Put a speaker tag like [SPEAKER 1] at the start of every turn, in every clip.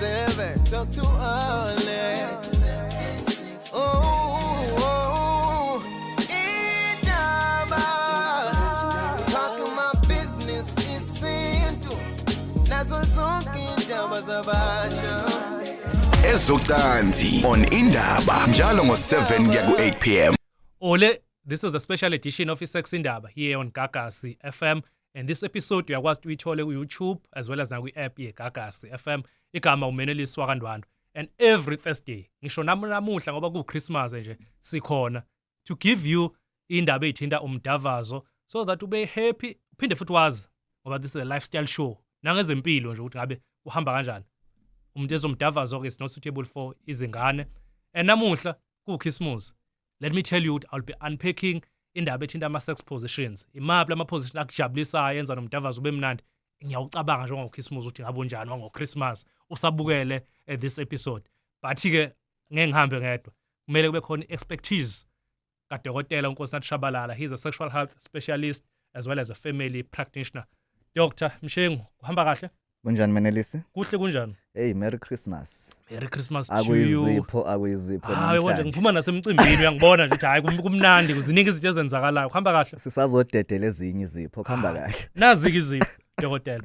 [SPEAKER 1] 7, talk too early. Oh, indaba. Talking my business isintu. Nazo zonke indaba zabasha.
[SPEAKER 2] Ezocansi on Indaba njalo ngo7 kuya ku8 p.m.
[SPEAKER 3] Ole, this is the special edition of Sex Indaba here on Gagasi FM. And this episode uyakwazi ukuthi uyithole ku-YouTube as well as nakwi-app yeGagasi FM. Igama uMenelisi wakaNdwandwe. And every Thursday, ngisho namuhla ngoba ku-Christmas nje, sikhona to give you indaba ey'thinta umdavazo so that ube happy, uphinde futhi wazi ngoba this is a lifestyle show. Nangezempilo nje ukuthi ngabe uhamba kanjani. Umuntu ezomdavazo-ke is not suitable for izingane. And namuhla ku-Christmas, let me tell you ukuthi I'll be unpacking indaba ethinta ama-sex positions. Imaphi lama-position akujabulisayo enza nomdavazo ube mnandi? Ngiyawucabanga njengoChristmas ukuthi ngabe unjani wangoChristmas usabukele this episode. But-ke ngeke ngihambe ngedwa, kumele kube khona i-expertise kadokotela uNkosinathi Shabalala. He's a sexual health specialist as well as a family practitioner. Dr Mshengu, kuhamba kahle?
[SPEAKER 4] Kunjani, Menelisi?
[SPEAKER 3] Kuhle, kunjani?
[SPEAKER 4] Hey, Merry Christmas.
[SPEAKER 3] Merry Christmas to you.
[SPEAKER 4] Akuyizipho, akuyizipho
[SPEAKER 3] Hayi konje.
[SPEAKER 4] namhlanje.
[SPEAKER 3] Ngiphuma nasemcimbini, uyangibona nje ukuthi hayi kumnandi, kuziningi izinto ezenzakalayo. Kuhamba kahle.
[SPEAKER 4] Sisazodedela ezinye izipho, kuhamba kahle.
[SPEAKER 3] Nazi-ke izipho, dokotela.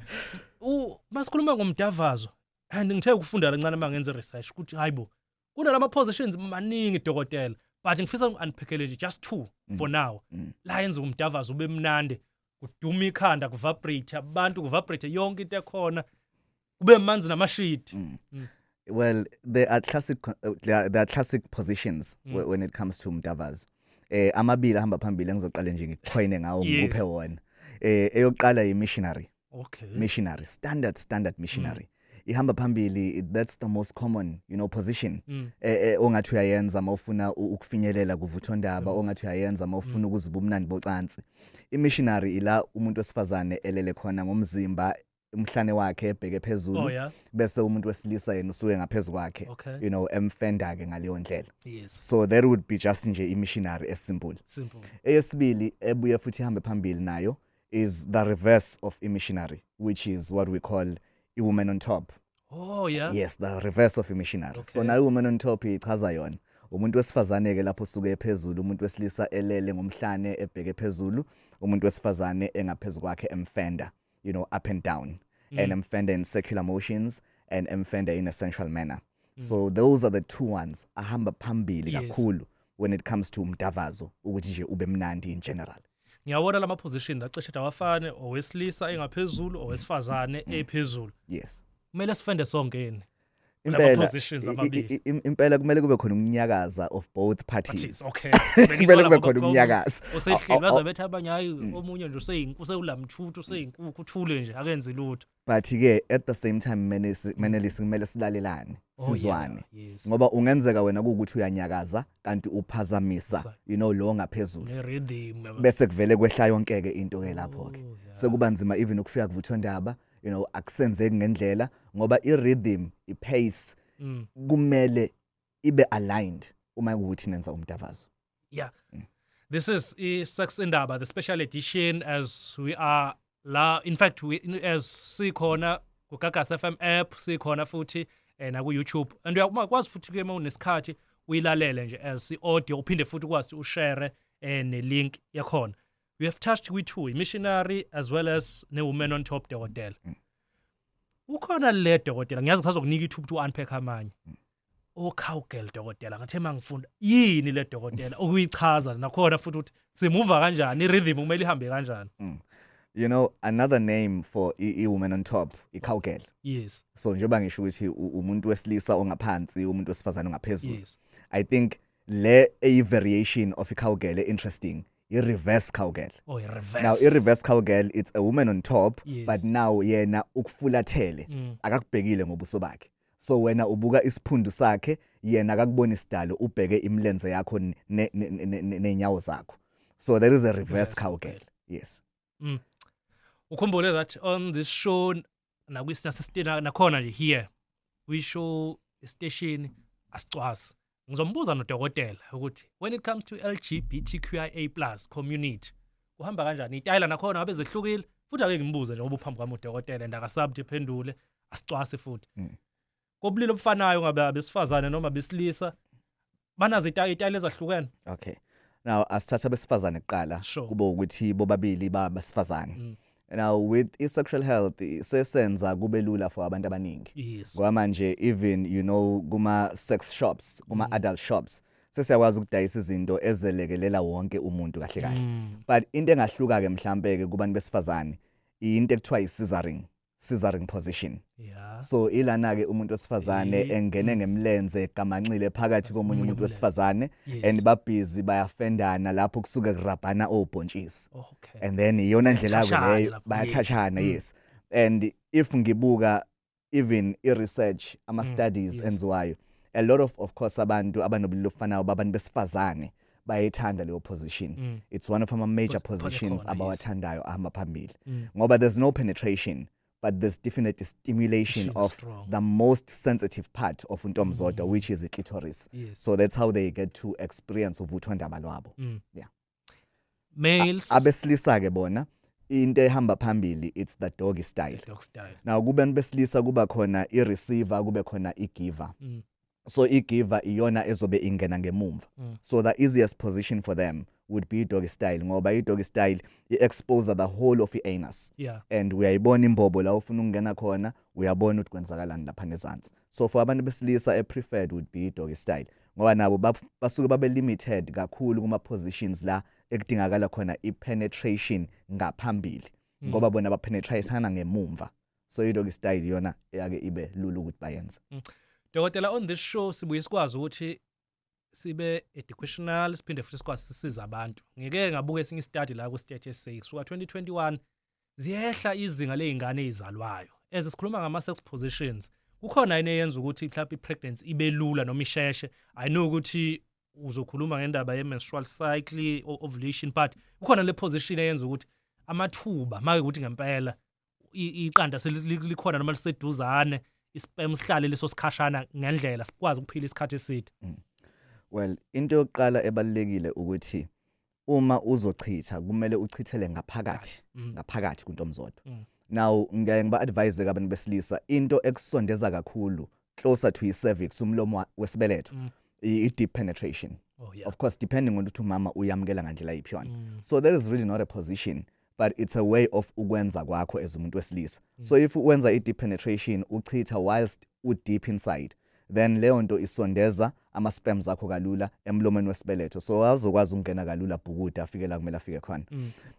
[SPEAKER 3] Masikhuluma ngomdavazo and ngithe ukufunda kancane uma ngenza research ukuthi hayibo, kunalama positions maningi, dokotela, but ngifisa ngi-unpackele nje just two for now la yenza umdavazo ube mnandi, kuduma ikhanda, kuvibrate abantu, kuvibrate yonke into ekhona, kube manzi namashidi.
[SPEAKER 4] Well, there are classic positions when it comes to umdavazo. Amabili ahamba phambili engizoqala nje ngikucoine ngawo, ngikuphe wona. Eyokuqala yi-missionary. Missionary, standard missionary. Ihamba phambili, that's the most common position. Ongathi uyayenza mawufuna ukufinyelela kuvuthondaba, ongathi uyayenza mawufuna ukuzuba umnandi bocansi. I-missionary ila umuntu wesifazane elele khona ngomzimba, umhlane wakhe ebheke phezulu, bese umuntu wesilisa yena usuke ngaphezulu kwakhe, emfenda ke ngaleyo ndlela. So there would be just nje i-missionary esimple.
[SPEAKER 3] Simple.
[SPEAKER 4] Eyesibili ebuye futhi ihambe phambili nayo is the reverse of i-missionary, which is what we call i-woman on top. Yes, the reverse of i-missionary. So nayo i-woman on top ichaza yona umuntu wesifazane ke lapho usuke ephezulu, umuntu wesilisa elele ngomhlane ebheke phezulu, umuntu wesifazane engaphezulu kwakhe emfenda up and down and emfenda in circular motions and emfenda in a sensual manner. So those are the two ones ahamba phambili kakhulu when it comes to umdavazo ukuthi nje ube mnandi in general.
[SPEAKER 3] Ngiyawona lama positions acishe awafane, owesilisa engaphezulu, owesifazane ephezulu.
[SPEAKER 4] Yes.
[SPEAKER 3] Kumele sifende sonke yini lama
[SPEAKER 4] Impela.
[SPEAKER 3] positions amabili?
[SPEAKER 4] Impela kumele kube khona umnyakaza of both parties. Kumele kube khona umnyakazo.
[SPEAKER 3] Usehleli baze bethi abanye hayi, omunye nje usewulamthuthu, useyinkukhu, uthule nje, akenzi lutho.
[SPEAKER 4] But ke at the same time, Menelisi, kumele silalelane, sizwane, ngoba ungenzeka wena kuwukuthi uyanyakaza kanti uphazamisa lo ngaphezulu,
[SPEAKER 3] ne-rhythm.
[SPEAKER 4] Bese kuvele kwehla yonke ke into ke lapho ke. Sekuba nzima even ukufika kuvuthondaba, akusenzeki ngendlela ngoba i-rhythm, i-pace kumele ibe aligned uma kuwukuthi nenza umdavazo.
[SPEAKER 3] Yeah. This is i-Sex Indaba, the special edition, as we are la, in fact we as sikhona kuGagasi FM app, sikhona futhi na ku YouTube, and uyakwazi futhi ke uma unesikhathi uyilalele nje as i-audio, uphinde futhi ukwazi ukuthi ushare ne-link yakhona. We have touched with two, missionary as well as ne-women on top, dokotela. Ukhona le, dokotela, ngiyazi ngisazokunika ithuba ukuthi u-unpack amanye. O-cowgirl, dokotela, ngathe mangifunda yini le, dokotela, ukuyichaza nakhona futhi ukuthi simuva kanjani, i-rhythm kumele ihambe kanjani?
[SPEAKER 4] Another name for i-woman on top, i-cowgirl. So njengoba ngisho ukuthi umuntu wesilisa ongaphansi, umuntu wesifazane ongaphezulu, I think le eyi-variation of i-cowgirl interesting, i-reverse cowgirl.
[SPEAKER 3] Oh, i-reverse.
[SPEAKER 4] Now i-reverse cowgirl, it's a woman on top, but now yena ukufulathele, akakubhekile ngobuso bakhe. So wena ubuka isiphundu sakhe, yena akakuboni isidalo, ubheke imilenze yakho nenyawo zakho. So there is a reverse
[SPEAKER 3] Reverse
[SPEAKER 4] cowgirl, yes.
[SPEAKER 3] Ukhumbule that on this show nakwisina nakhona nje here we show station asicwasi. Ngizombuza nodokotela ukuthi when it comes to LGBTQIA+ community kuhamba kanjani, itayela nakhona ngabe zehlukile futhi. Ake ngimbuze njengoba uphambi kwami udokotela and akasabi ukuthi ephendule. Asicwasi futhi. Kobulili obufanayo, ngabe abesifazane noma besilisa, banazo iy'tayela ezahlukene?
[SPEAKER 4] Okay, now asithatha abesifazane kuqala. Kube ukuthi bobabili babesifazane. Now with i-sexual health sesenza kube lula for abantu abaningi ngoba manje even kuma sex shops, kuma adult shops, sesiyakwazi ukudayisa izinto ezelekelela wonke umuntu kahle kahle. But into engahluka ke mhlambe ke kubantu besifazane, into ekuthiwa i-scissoring position. So ilana ke umuntu wesifazane engene ngemlenze egamanxile phakathi komunye
[SPEAKER 3] Omunye
[SPEAKER 4] umuntu
[SPEAKER 3] umlenze.
[SPEAKER 4] wesifazane and babhizi bayafendana lapho, kusuke kurabhana obhontshisi. And then iyona ndlela ke
[SPEAKER 3] Bayathathana
[SPEAKER 4] leyo
[SPEAKER 3] lapho, yes.
[SPEAKER 4] Bayathathana, yes. And if ngibuka even i-research, ama-studies enziwayo, a lot of course abantu abanobulili obufanayo babantu besifazane bayayithanda leyo position. It's one of ama major positions
[SPEAKER 3] khona, yes.
[SPEAKER 4] abawathandayo, ahamba phambili ngoba there's no penetration, but there's definitely stimulation
[SPEAKER 3] Stimulation
[SPEAKER 4] of
[SPEAKER 3] strong.
[SPEAKER 4] The most sensitive part of untomzodwa, which is i-clitoris. So that's how they get to experience uvuthondaba lwabo. Yeah.
[SPEAKER 3] Males?
[SPEAKER 4] Abesilisa ke bona, into ehamba phambili, it's the doggy style.
[SPEAKER 3] Dog style.
[SPEAKER 4] Now kubantu besilisa kuba khona i-receiver, kube khona i-giver. So i-giver iyona ezobe ingena ngemumva. So the easiest position for them would be doggy style, ngoba i-doggy style i-expose the whole of i-anus and uyayibona imbobo la ufuna ukungena khona, uyabona ukuthi kwenzakalani lapha nezansi. So for abantu besilisa, a preferred would be doggy style, ngoba nabo basuke babe limited kakhulu kuma positions la ekudingakala khona i-penetration ngaphambili, ngoba bona bapenetrateana ngemumva. So i-doggy style iyona eyake ibe lula ukuthi bayenze.
[SPEAKER 3] Dokotela, on this show sibuye sikwazi ukuthi sibe educational, siphinde futhi sikwazi sisiza abantu. Ngike ngabuka esinye istudy la ku Stats SA kusuka 2021, ziyehla izinga lezingane ezizalwayo. As sikhuluma ngama sex positions, kukhona yini eyenza ukuthi mhlawumbe i-pregnancy ibe lula noma isheshe? I know ukuthi uzokhuluma ngendaba ye-menstrual cycle, ovulation, but kukhona le position eyenza ukuthi amathuba make ukuthi ngempela iqanda likhona noma liseduzane, isperm sihlale leso sikhashana ngendlela sikwazi ukuphila isikhathi eside?
[SPEAKER 4] Well, into yokuqala ebalulekile ukuthi uma uzochitha, kumele uchithele ngaphakathi, ngaphakathi kuntomzodwa. Now ngiyaye ngiba advise ke abantu besilisa, into ekusondeza kakhulu closer to i-cervix, umlomo wesibeletho, i-deep penetration. Of course depending on ukuthi umama uyamukela ngandlela yiphi yona. So that is really not a position, but it's a way of ukwenza kwakho as umuntu wesilisa. So if wenza i-deep penetration, uchitha whilst u-deep inside, then leyo nto isondeza ama-sperms akho kalula emlomeni wesibeletho, so azokwazi ukungena kalula, bhukuda, afike la kumele afike khona.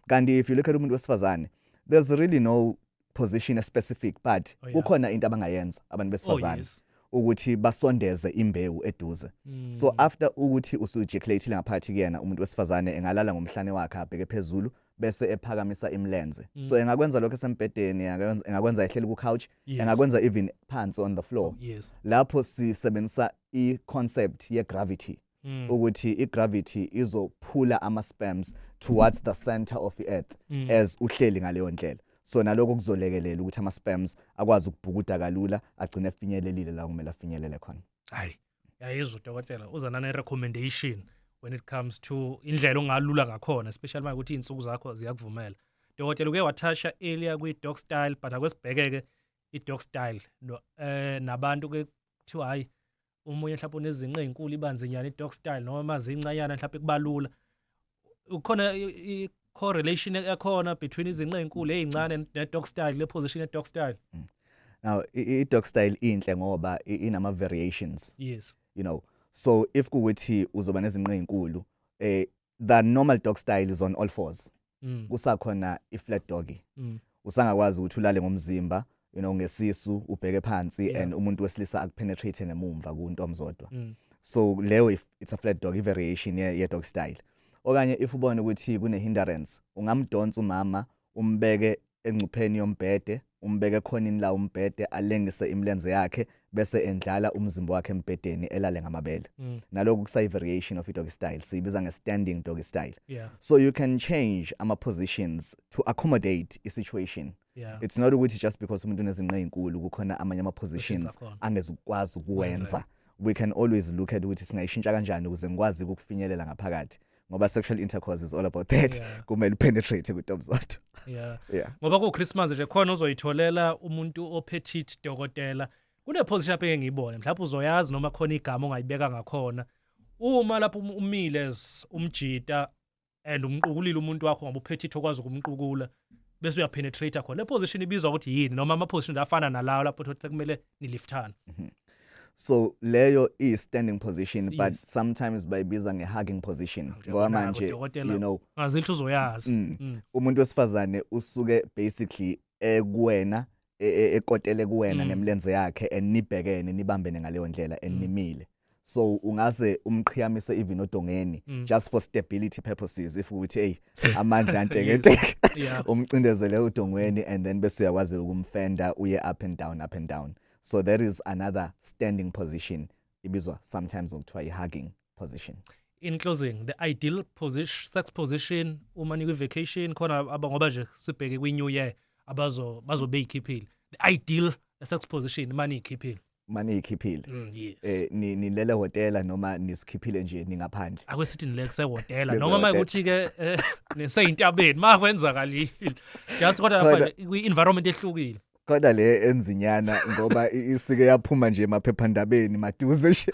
[SPEAKER 4] Kanti if you look at umuntu wesifazane, there's really no position specific, but kukhona into abangayenza abantu besifazane ukuthi basondeze imbewu eduze. So after ukuthi usu-ejaculate ngaphakathi kuyena, umuntu wesifazane engalala ngomhlane wakhe abheke phezulu, bese ephakamisa imlenze. So engakwenza lokho esembhedeni, engakwenza ehleli ku-couch, engakwenza even phansi on the floor. Lapho sisebenzisa i-concept ye-gravity, ukuthi i-gravity izophula ama-sperms towards the center of the earth as uhleli ngaleyo ndlela. So naloko kuzolekelela ukuthi ama-sperms akwazi ukubhukuda kalula, agcine efinyelelile la kumele afinyelele khona.
[SPEAKER 3] Hayi, yayizwa, dokotela, uza nane recommendation when it comes to indlela ongalula ngakhona, especially uma ukuthi iy'nsuku zakho ziyakuvumela. Dokotela, uke watoucha earlier kwi-dog style, but akwesibheke-ke i-dog style no, nabantu ke kuthiwa hayi, umunye mhlawumbe unezinqa ey'nkulu, ibanzinyana i-dog style, noma amazincanyana mhlawumbe kubalula. Ukhona i-correlation ekhona between izinqa ey'nkulu, ey'ncane ne-dog style, le position ye-dog style?
[SPEAKER 4] Now i-dog style inhle ngoba inama variations. So if kuwukuthi uzoba nezinqa ey'nkulu, the normal dog style is on all fours. Kusakhona i-flat doggy. Usangakwazi ukuthi ulale ngomzimba, ngesisu ubheke phansi and umuntu wesilisa akupenetrate ngemumva kuntomzodwa. So leyo, if it's a flat dog, i-variation ye dog style. Okanye if ubona ukuthi kune hindrance, ungamdonsa umama, umbeke engcupheni yombhede, umbeke ekhonini la umbhede, alengise imilenze yakhe, bese endlala umzimba wakhe embhedeni, elale ngamabele. Nalokhu kusayi variation of i-dog style, siyibiza nge-standing dog style. So you can change ama-positions to accommodate i-situation. It's not ukuthi just because umuntu unezinqa ey'nkulu, kukhona amanye ama-positions
[SPEAKER 3] akhona.
[SPEAKER 4] angezukwazi ukuwenza. We can always look at ukuthi singayishintsha kanjani ukuze ngikwazi ukufinyelela ngaphakathi, ngoba sexual intercourse is all about that. Kumele upenetrate kuntomzodwa. Yeah.
[SPEAKER 3] Ngoba ku Christmas nje khona uzoyitholela umuntu opetite, dokotela. Kune position apha engiyibone, mhlawumbe uzoyazi noma khona igama ongayibeka ngakhona. Uma lapho umile as umjita and umqukulile umuntu wakho ngoba uphethe itho okwazi ukumqukula bese uyapenetrate khona. Le position ibizwa ukuthi yini noma ama positions afana nalawo lapho uthi sekumele niliftane?
[SPEAKER 4] So leyo iyi standing position, but sometimes bayibiza nge-hugging position ngoba manje
[SPEAKER 3] Dokotela. Ngazithi uzoyazi.
[SPEAKER 4] Umuntu wesifazane usuke basically ekuwena, ekotele kuwena ngemlenze yakhe and nibhekene, nibambene ngaleyo ndlela and nimile, so ungase umqhiyamise even odongeni just for stability purposes, if ukuthi hey, amandla antekenteke, umcindezele udongweni and then bese uyakwazi ukumfenda, uye up and down, up and down. So that is another standing position, ibizwa sometimes ngokuthiwa i-hugging position.
[SPEAKER 3] In closing, the ideal position, sex position uma nikwi vacation khona ngoba nje sibheke kwi new year, abazo bazobe yikhiphile, the ideal sex position mani ikhiphile?
[SPEAKER 4] Mani ikhiphile?
[SPEAKER 3] Yes.
[SPEAKER 4] Nilele hotela noma nisikhiphile nje ningaphandle?
[SPEAKER 3] Ake sithi nile kusehhotela
[SPEAKER 4] Leze
[SPEAKER 3] noma
[SPEAKER 4] hhotela.
[SPEAKER 3] mayikuthi ke niseyintabeni makwenzakalile just, kodwa lapha nje kwi-environment ehlukile.
[SPEAKER 4] Kodwa le enzinyana ngoba isike yaphuma nje emaphephandabeni maduze nje,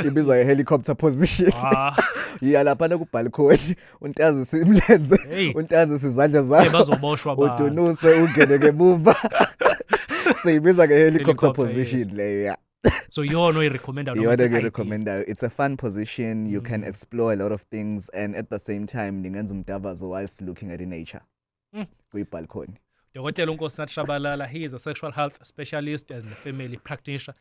[SPEAKER 4] ibizwa nge-helicopter position. Iya laphana ku-balcony, untazise imlenze, untazise izandla zakho,
[SPEAKER 3] bazoboshwa abantu.
[SPEAKER 4] Udunuse, ungene ngemuva. Seyibiza nge-helicopter
[SPEAKER 3] Helicopter,
[SPEAKER 4] position
[SPEAKER 3] yes.
[SPEAKER 4] leyo, yeah.
[SPEAKER 3] So iyona oyirecommenda noma
[SPEAKER 4] Iyona
[SPEAKER 3] it's ideal?
[SPEAKER 4] Ngirecommendayo. It's a fun position, you can explore a lot of things and at the same time ningenza umdavazo whilst looking at the nature kwi-balcony.
[SPEAKER 3] Dokotela uNkosinathi Shabalala, he is a sexual health specialist and family practitioner.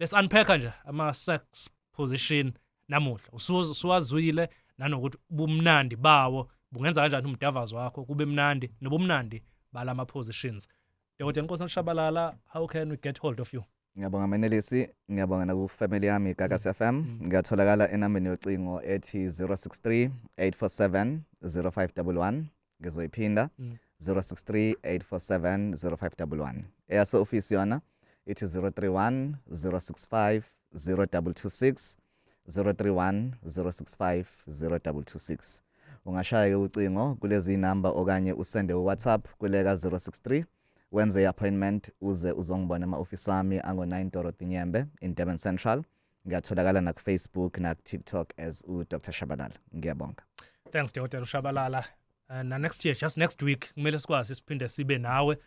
[SPEAKER 3] Let's unpack nje ama sex position namuhla. Usuwazwile nanokuthi ubumnandi bawo bungenza kanjani umdavazo wakho kube mnandi nobumnandi balama positions. Dokotela Nkosinathi Shabalala, how can we get hold of you?
[SPEAKER 4] Ngiyabonga Menelisi, ngiyabonga naku-family yami Gagasi FM. Ngiyatholakala enambeni yocingo ethi 063 847 0511. Ngizoyiphinda, 063 847 0511. Eyase-ofisi yona ithi 031 065 0226, 031 065 0226. Ungashaya-ke ucingo kulezi namba okanye usende uWhatsApp kuleka 063, wenze i-appointment, uze uzongibona ema-ofisi ami ango-9 Dorothy Nyembe in Durban Central. Ngiyatholakala naku-Facebook naku-TikTok as uDr Shabalala. Ngiyabonga.
[SPEAKER 3] Thanks, Dokotela Shabalala. Na next year, just next week, kumele sikwazi siphinde sibe nawe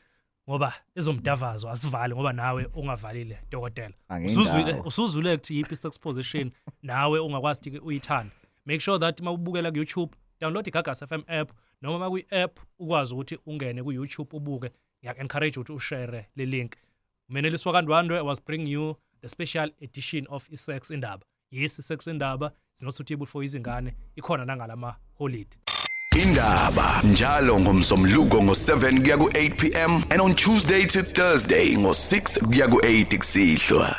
[SPEAKER 3] ngoba ezomdavazo asivale ngoba nawe ungavalile, dokotela.
[SPEAKER 4] Angindawo.
[SPEAKER 3] Usuzwile ukuthi yiphi sex position nawe ungakwazi ukuthi uyithande. Make sure that mawubukela ku YouTube, download iGagasi FM app noma ma kwi-app ukwazi ukuthi ungene ku YouTube ubuke. Ngiyak encourage ukuthi ushare le link. Menelisi wakaNdwandwe was bringing you the special edition of iSex Indaba. Yes, iSex Indaba is not suitable for izingane, ikhona nangalama holiday.
[SPEAKER 2] Indaba njalo ngomsombuluko ngo7 kuya ku8 p.m. and on Tuesday to Thursday ngo6 kuya ku8 kusihlwa.